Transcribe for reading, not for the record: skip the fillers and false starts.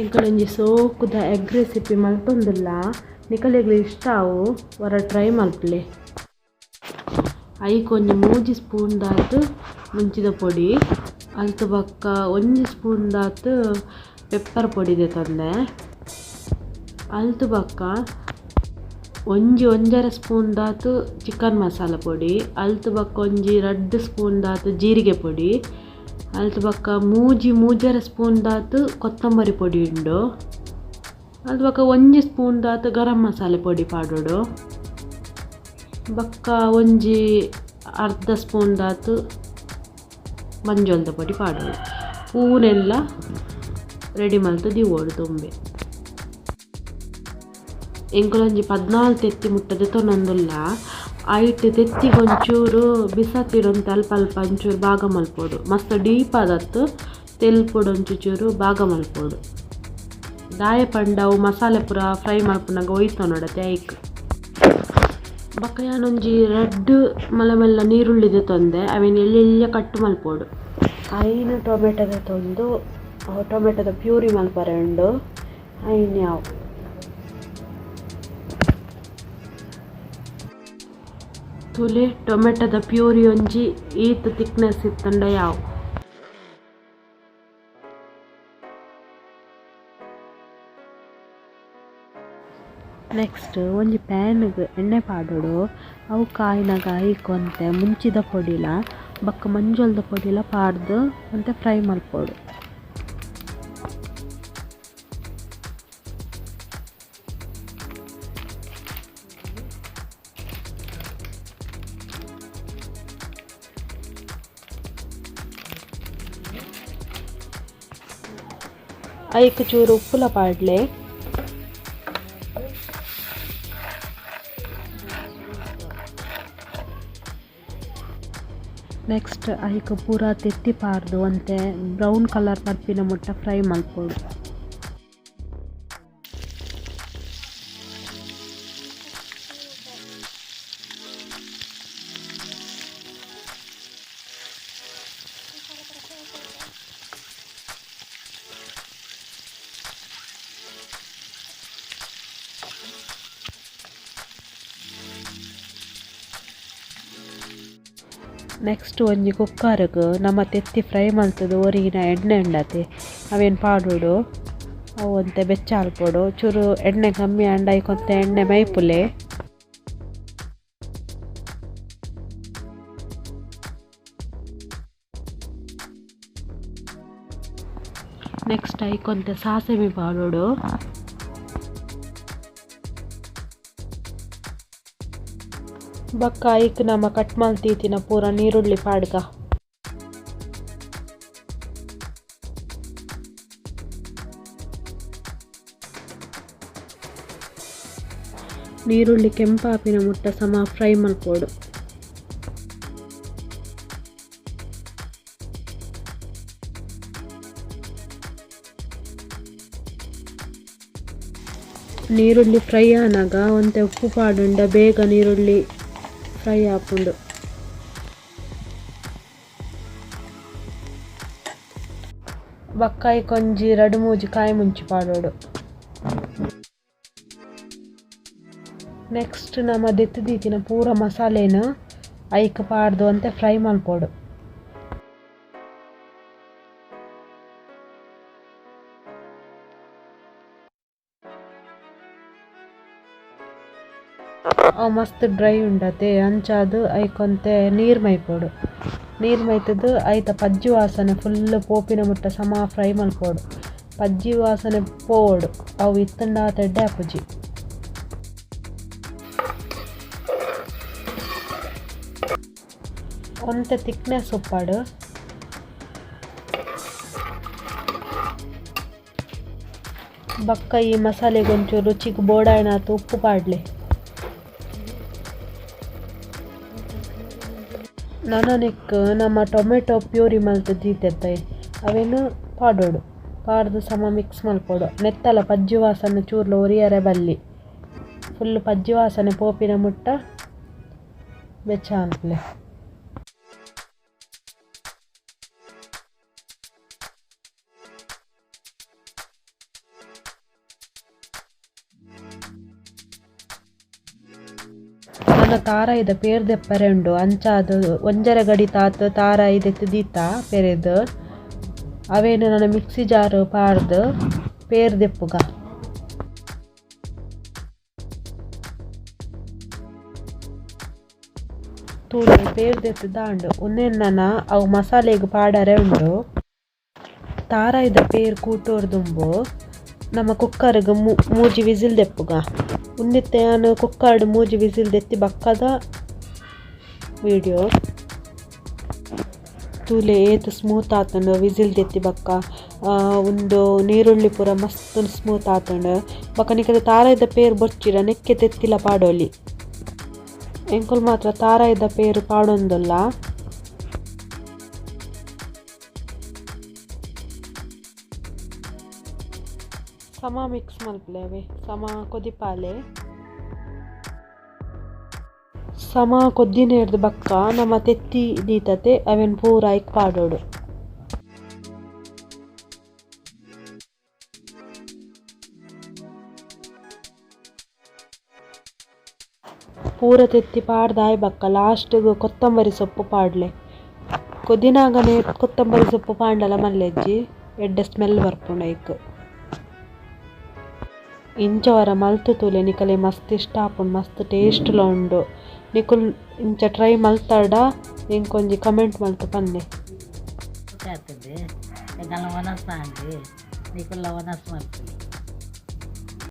ಎಂಕಲೊಂಜಿ ಸೋಕುದ egg recipe ಮಲ್ತೊಂದುಲ್ಲ ನಿಕಲೆಗ್ ಇಷ್ಟ ಆವು ವರ ಟ್ರೈ ಮಲ್ಪುಲೆ. ಐಕ್ ಒಂಜಿ 3 ಸ್ಪೂನ್ ದಾತ್ ಮುಂಚಿದ ಪೊಡಿ, ಅಲ್ತ ಬೊಕ್ಕ 1 ಸ್ಪೂನ್ ದಾತ್ ಪೆಪ್ಪರ್ ಪೊಡಿ ದೆತೊಂದೆ, ಅಲ್ತ ಬೊಕ್ಕ 1.5 ಸ್ಪೂನ್ ದಾತ್ ಚಿಕನ್ ಮಸಾಲ ಪೊಡಿ, ಅಲ್ತ ಬೊಕ್ಕ 1-2 ಸ್ಪೂನ್ ದಾತ್ ಜೀರಿಗೆ ಪೊಡಿ, ಅಲ್ತ ಬೊಕ್ಕ 3-3.5 ಸ್ಪೂನ್ ದಾತ್ ಕೊತ್ತಂಬರಿ ಪೊಡಿ ಉಂಡು, ಅಲ್ತ ಬೊಕ್ಕ 1 ಸ್ಪೂನ್ ದಾತ್ ಗರಂ ಮಸಾಲೆ ಪೊಡಿ ಪಾಡೋಡು, ಬೊಕ್ಕ 1/2 ಸ್ಪೂನ್ ದಾತ್ ಮಂಜೊಲ್ದ ಪೊಡಿ ಪಾಡೋಡು. ಪೂನೆಲ್ಲ ರೆಡಿ ಮಲ್ತು ದಿವೋಡು ದುಂಬೆ. ಎಂಕುಲೊಂಜಿ 14 ತೆತ್ತಿ ಮುಟ್ಟದ ತೊನೊಂದುಲ್ಲ. ಐಟ್ ತೆತ್ತಿಗೆ ಒಂಚೂರು ಬಿಸತ್ತಿಡೊಂತೆ ಅಲ್ಪ ಅಲ್ಪ ಒಂಚೂರು ಭಾಗ ಮಲ್ಪೊಡು, ಮಸ್ತ್ ಡೀಪ್ ಆದತ್ತು ತೆಲ್ಪೊಡು ಒಂಚೂರು ಭಾಗ ಮಲ್ಪೊಡು. ದಾಯೆ ಪಂಡ ಅವು ಮಸಾಲೆ ಪೂರ ಫ್ರೈ ಮಲ್ಪುನಗ ಒಯ್ತೊನೊಡತೆ ಐಕ್. ಬೊಕ್ಕ ಯಾನೊಂಜಿ 2 ಮಲ್ಲ ಮಲ್ಲ ನೀರುಳ್ಳಿ ದೆತೊಂದೆ, ಅವೆನ್ ಎಲ್ಯ ಎಲ್ಯ ಕಟ್ ಮಲ್ಪೊಡು. 5 ಟೊಮೆಟೊ ದೆತೊಂದು ಟೊಮೆಟೊದ ಪ್ಯೂರಿ ಮಲ್ಪರೆ ಉಂಡು. ಐನ್ ಯಾವು ತುಲೆ ಟೊಮೆಟೊದ ಪ್ಯೂರಿ ಒಂಜಿ ಈತ್ ತಿಕ್ನೆಸ್ ಇತ್ತಂಡ ಯಾವು. ನೆಕ್ಸ್ಟ್ ಒಂಜಿ ಪ್ಯಾನ್ಗ್ ಎಣ್ಣೆ ಪಾಡೋಡು, ಅವು ಕಾಯಿನಾಗ ಐಕ್ ಒಂತೆ ಮುಂಚಿದ ಪೊಡಿಲ ಬೊಕ್ಕ ಮಂಜೊಲ್ದ ಪೊಡಿಲ ಪಾಡ್ದು ಒಂತೆ ಫ್ರೈ ಮಲ್ಪೊಡು. ಐಕ್ ಚೂರು ಉಪ್ಪುಲ ಪಾಡ್ಲೆ. ನೆಕ್ಸ್ಟ್ ಐಕ್ ಪೂರ ತೆತ್ತಿ ಪಾಡ್ದು ಒಂತೆ ಬ್ರೌನ್ ಕಲರ್ ಬರ್ಪಿನ ಮುಟ್ಟ ಫ್ರೈ ಮಲ್ಪೊಡು. ನೆಕ್ಸ್ಟ್ ಒಂಜಿ ಕುಕ್ಕರ್ಗ್ ನಮ ತೆತ್ತಿ ಫ್ರೈ ಮಲ್ತುದು ಒರಿಗಿನ ಎಣ್ಣೆ ಉಂಡತೆ ಅವೇನು ಪಾಡೋಡು, ಅವು ಒಂತೆ ಬೆಚ್ಚ ಆಲ್ಪೊಡು. ಚೂರು ಎಣ್ಣೆ ಕಮ್ಮಿ ಆಂಡ ಐಕ್ ಒಂತೆ ಎಣ್ಣೆ ಮೈಪುಲೆ. ನೆಕ್ಸ್ಟ್ ಐಕ್ ಒಂತೆ ಸಾಸಿವೆ ಪಾಡೋಡು. ಬೊಕ್ಕ ಐಕ್ ನಮ ಕಟ್ ಮಲ್ತಿತ್ತಿನ ಪೂರ ನೀರುಳ್ಳಿ ಪಾಡ್ಗ. ನೀರುಳ್ಳಿ ಕೆಂಪಾಪಿನ ಮುಟ್ಟ ಸಮ ಫ್ರೈ ಮಲ್ಪೊಡು. ನೀರುಳ್ಳಿ ಫ್ರೈ ಆನಾಗ ಒಂತೆ ಉಪ್ಪು ಪಾಡುಂಡ ಬೇಗ ನೀರುಳ್ಳಿ ಫ್ರೈ ಆಪುಂಡು. ಬೊಕ್ಕ ಐಕ್ ಒಂಜಿ 2-3 ಕಾಯಿ ಮುಂಚಿ ಪಾಡೋಡು. ನೆಕ್ಸ್ಟ್ ನಮ ದೆತ್ತ್ ದೀತಿನ ಪೂರ ಮಸಾಲೆನ್ ಐಕ್ ಪಾಡ್ದು ಒಂತೆ ಫ್ರೈ ಮಲ್ಪೊಡು. ಅವು ಮಸ್ತ್ ಡ್ರೈ ಉಂಡತೆ ಅಂಚಾದ್ ಐಕ್ ಒಂತೆ ನೀರು ಮೈಪೊಡು. ನೀರು ಮೈತುದು ಐತ ಪಜ್ಜಿ ವಾಸನೆ ಫುಲ್ ಪೋಪಿನ ಮುಟ್ಟ ಸಮ ಫ್ರೈ ಮಲ್ಪೊಡು. ಪಜ್ಜಿ ವಾಸನೆ ಪೋವೊಡು, ಅವು ಇತ್ತುಂಡ ಆತ್ ಎಡ್ಡೆ ಆಪುಜಿ. ಒಂತೆ ತಿಕ್ನೆಸ್ ಉಪ್ಪಾಡು. ಬೊಕ್ಕ ಈ ಮಸಾಲೆಗ್ ಒಂಚೂರು ರುಚಿಗ್ ಬೋಡಾಯಿನಾತ್ ಉಪ್ಪು ಪಾಡ್ಲೆ. ನನನೆಕ್ ನಮ ಟೊಮೆಟೊ ಪ್ಯೂರಿ ಮಲ್ತ್ ದೀತೆತ್ತೆ ಅವೆನ್ ಪಾಡೋಡು. ಪಾಡ್ದು ಸಮ ಮಿಕ್ಸ್ ಮಲ್ಪೊಡು. ನೆತ್ತಲ ಪಜ್ಜಿ ವಾಸನೆ ಚೂರ್ಲ ಒರಿಯರೆ ಬಲ್ಲಿ. ಫುಲ್ ಪಜ್ಜಿ ವಾಸನೆ ಪೋಪಿನ ಮುಟ್ಟ ಬೆಚ್ಚ ಮಲ್ಪುಲೆ. ನನ ತಾರಾಯಿದ ಪೇರ್ ದೆಪ್ಪರೆ ಉಂಡು ಅಂಚಾದ್ ಒಂಜರೆ ಗಡಿ ತಾತ್ ತಾರಾಯಿ ದೆತ್ತ್ ದೀತ ಪೆರೆದ್ ಅವೇನು ನನ ಮಿಕ್ಸಿ ಜಾರ್ ಪಾಡ್ದ್ ಪೇರ್ ದೆಪ್ಪುಗ. ತೂಲೆ ಪೇರ್ ದೆತ್ತ್ ದಾಂಡ್ ಉಂದೆನ್ ನನ ಅವು ಮಸಾಲೆಗ್ ಪಾಡರೆ ಉಂಡು. ತಾರಾಯಿದ ಪೇರ್ ಕೂಟೊರ್ದುಂಬು ನಮ ಕುಕ್ಕರ್ ಗ್ ಮೂಜಿ ವಿಸಿಲ್ ದೆಪ್ಪುಗ. ಉಂದಿತ್ತೆ ಯಾನ್ ಕುಕ್ಕರ್ ಡ್ ಮೂಜಿ ವಿಸಿಲ್ ದೆತ್ತಿ ಬಕ್ಕದ ವಿಡಿಯೋ. ತೂಲೆ ಏತ್ ಸ್ಮೂತ್ ಆತುಂಡು ವಿಸಿಲ್ ದೆತ್ತಿ ಬಕ್ಕ. ಉಂದು ನೀರುಳ್ಳಿ ಪೂರ ಮಸ್ತ್ ಸ್ಮೂತ್ ಆತುಂಡು. ಬೊಕ ನಿಕಲೆ ತಾರಾಯಿದ ಪೇರ್ ಬೊರ್ಚಿಡ ನೆಕ್ಕೆ ತೆತ್ತಿಲ ಪಾಡೊಲಿ. ಎಂಕುಲು ಮಾತ್ರ ತಾರಾಯಿದ ಪೇರ್ ಪಾಡೊಂದುಲ್ಲ. ಸಮ ಮಿಕ್ಸ್ ಮಲ್ಪುಲೆ ಅವೆ ಸಮ ಕೊದಿಪಾಲೆ. ಸಮ ಕೊದ್ದಿನೆರ್ದ್ ಬೊಕ್ಕ ನಮ ತೆತ್ತಿ ದೀತತೆ ಅವೆನ್ ಪೂರ ಐಕ್ ಪಾಡೊಡು. ಪೂರ ತೆತ್ತಿ ಪಾಡ್ದ್ ಆಯಿ ಬೊಕ್ಕ ಲಾಸ್ಟ್ ಗ್ ಕೊತ್ತಂಬರಿ ಸೊಪ್ಪು ಪಾಡ್ಲೆ. ಕೊದಿನಾಗನೆ ಕೊತ್ತಂಬರಿ ಸೊಪ್ಪು ಪಾಂಡಲ ಮಲ್ಲೆಜ್ಜಿ ಎಡ್ಡೆ ಸ್ಮೆಲ್ ಬರ್ಪುಂಡು ಐಕ್. ಇಂಚ ವರ ಮಲ್ತ್ ತೂಲೆ ನಿಕಲೆ ಮಸ್ತ್ ಇಷ್ಟ ಆಪುಂಡು ಮಸ್ತ್ ಟೇಸ್ಟ್ ಲ ಉಂಡು. ನಿಕುಲು ಇಂಚ ಟ್ರೈ ಮಲ್ತಡ ಎಂಕೊಂಜಿ ಕಮೆಂಟ್ ಮಲ್ತ್ ಪನ್ಲೆ. ಆತುಂಡು ಎಂಕಲ್ನ ವನಸ್ ಆಂಡ್ ನಿಕುಲ್ಲ ವನಸ್ ಮಲ್ಪುಲೆ.